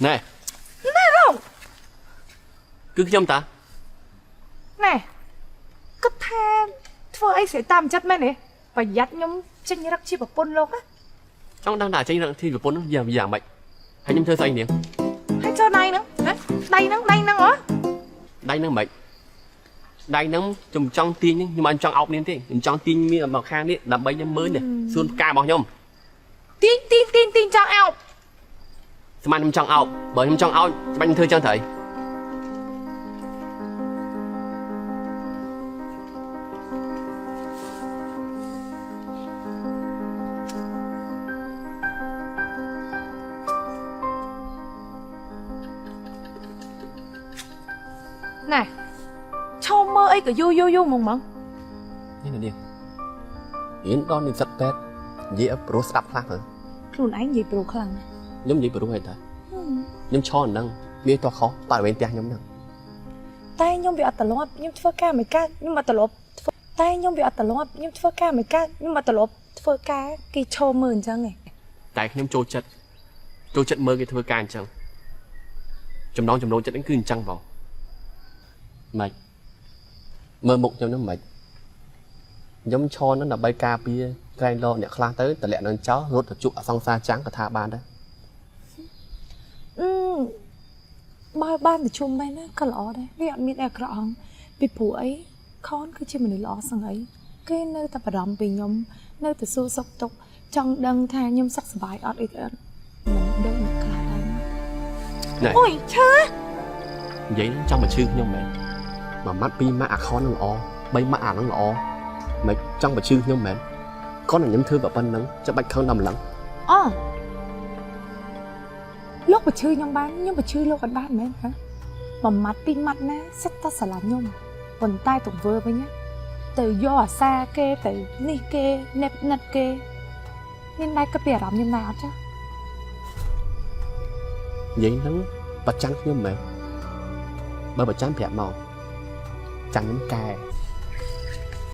ណែ ណែលោក គឺខ្ញុំតា ណែគិតថាធ្វើអីស្រីតាមចិត្តមែនទេប្រយ័ត្នខ្ញុំចេញរឹកជាប្រពន្ធលោកណា ចង់ដឹងថាចេញរកទីប្រពន្ធយ៉ាងយ៉ាងម៉េចហើយខ្ញុំធ្វើស្អីនាង ហើយចូលដៃហ្នឹងណាដៃហ្នឹងដៃហ្នឹងហ៎ ដៃហ្នឹងម៉េចដៃហ្នឹងខ្ញុំចង់ទាញខ្ញុំអត់ចង់អោបនាងទេខ្ញុំចង់ទាញមានមកខាងនេះដើម្បីខ្ញុំមើលនេះសួនផ្ការបស់ខ្ញុំ ទាញទាញទាញទាញចង់អោប ស្មានខ្ញុំចង់អោបបើខ្ញុំចង់អោបច្បាច់ខ្ញុំធ្វើចឹងត្រូវ ណែឈោមើលអីក៏យូរយូរយូរហ្មងហ្មង នេះនាងរៀនដល់និស្សិតពេទ្យនិយាយឲ្យព្រោះស្ដាប់ខ្លះទៅ ខ្លួនឯងនិយាយប្រូខ្លាំងណាស់ ខ្ញុំនិយាយព្រោះហើយតាខ្ញុំឈរហ្នឹងមានតោះខុសបរិវេណផ្ទះខ្ញុំហ្នឹង តែខ្ញុំវាអត់ត្រឡប់ខ្ញុំធ្វើការមិនកើតខ្ញុំអត់ត្រឡប់ធ្វើតែខ្ញុំវាអត់ត្រឡប់ខ្ញុំធ្វើការមិនកើតខ្ញុំអត់ត្រឡប់ធ្វើការគេឈោមើលអញ្ចឹងឯង តែខ្ញុំចូលចិត្តចូលចិត្តមើលគេធ្វើការអញ្ចឹងចំណងចំណូលចិត្តហ្នឹងគឺអញ្ចឹងបងម៉េចមើលមុខខ្ញុំហ្នឹងម៉េចខ្ញុំឈរហ្នឹងដើម្បីការពារក្រែងលោអ្នកខ្លះទៅតម្លាក់នឹងចោលរត់ទៅជួបអសង្សារចាំងក៏ថាបានដែរ អឺបើបានទៅជុំមែនណាក៏ល្អដែរវាអត់មានអីអាក្រក់ហងពីព្រោះអីខនគឺជាមនុស្សល្អសឹងអីគេនៅតែបារម្ភពីខ្ញុំនៅតែសួរសុខទុក្ខចង់ដឹងថាខ្ញុំសុខសប្បាយអត់អីទៅអត់មិនដូចអ្នកខ្លះដែរ ណែ អូយឈើ និយាយហ្នឹងចង់មកឈឺខ្ញុំមែនមួយម៉ាត់ពីរម៉ាត់អាខនហ្នឹងល្អបីម៉ាត់អាហ្នឹងល្អមិនចង់មកឈឺខ្ញុំមែនគាត់នឹងខ្ញុំធ្វើប៉ុណ្្នឹងចាំបាច់ខឹងដល់ម្លឹង អូលោកបឈឺខ្ញុំបានខ្ញុំបឈឺលោកអត់បានមែនហ៎មួយម៉ាត់ពីរម៉ាត់ណាសិតតែស្រឡាញ់ខ្ញុំប៉ុន្តែទង្វើវិញណាទៅយកអាសាគេទៅនេះគេណែបណិតគេមានដែរគិតពីអារម្មណ៍ខ្ញុំដែរអត់ចា និយាយហ្នឹងប្រច័នខ្ញុំមែនបើប្រច័នប្រាប់មកចាំខ្ញុំកែ